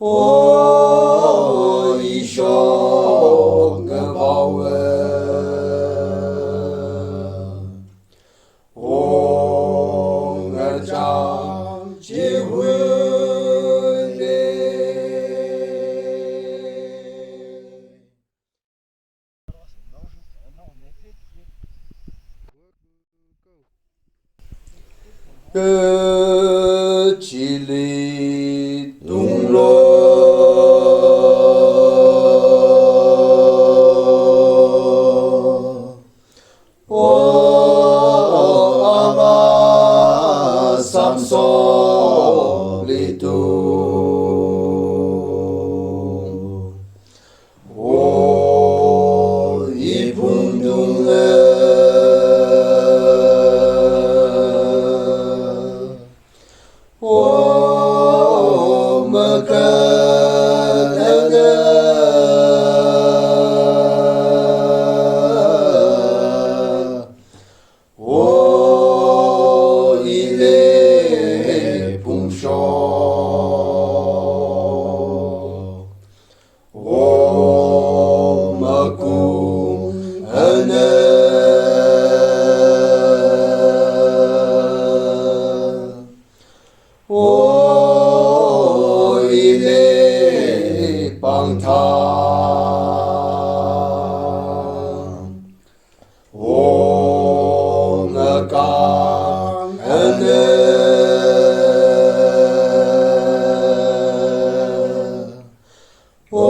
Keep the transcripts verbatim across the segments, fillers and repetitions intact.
O ishok ngavao e, o ngachang chihunde. Kachili tunglo. O Ava samsokli tung. O iphungdung e. O makatana. O ili phungshok. O makumana. O ili pangthang. O ngakangana. O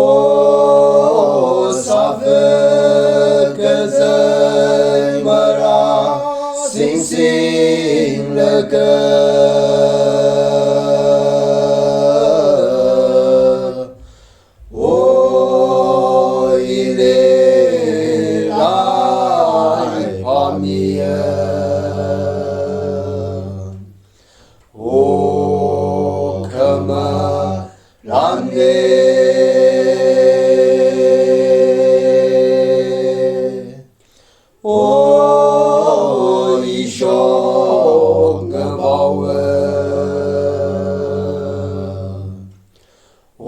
sāvā kazei marā singsinglaga. O ili lai pāmiya. O khamalanne. O ishok ngavao e. O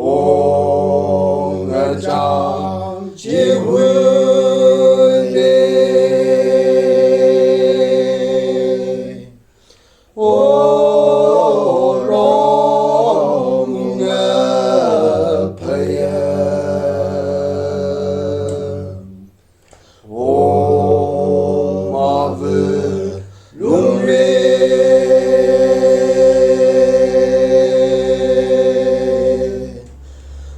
ngachang chihunde. O rom ngaphaya. O mavā lungre.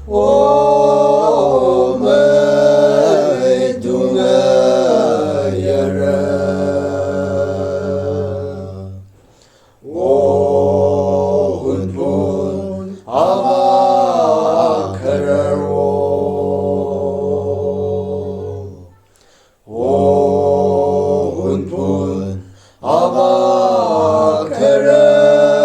O mei tungayara. O Hunphun Ava khararwo. O Hunphun Ava khararashi.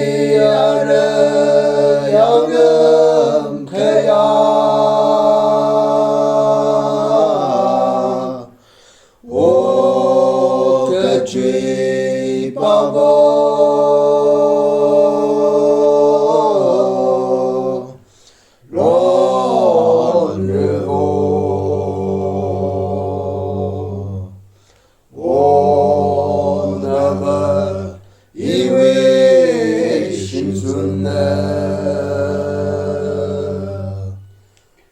Iyana yangam khaya. O kachui pavo. Lon revo. O nava iwui shimzunna.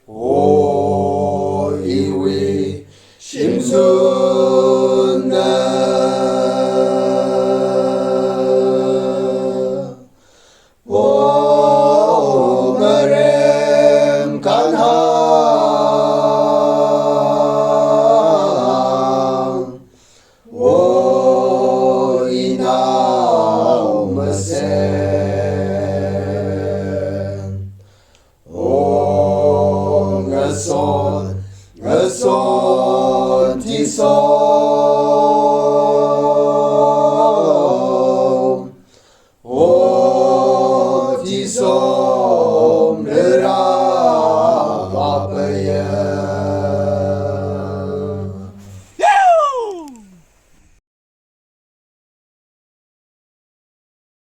O iwui shimzunna. O ngarem kanhang. O inao masen. O ngason, ngason tison. O tison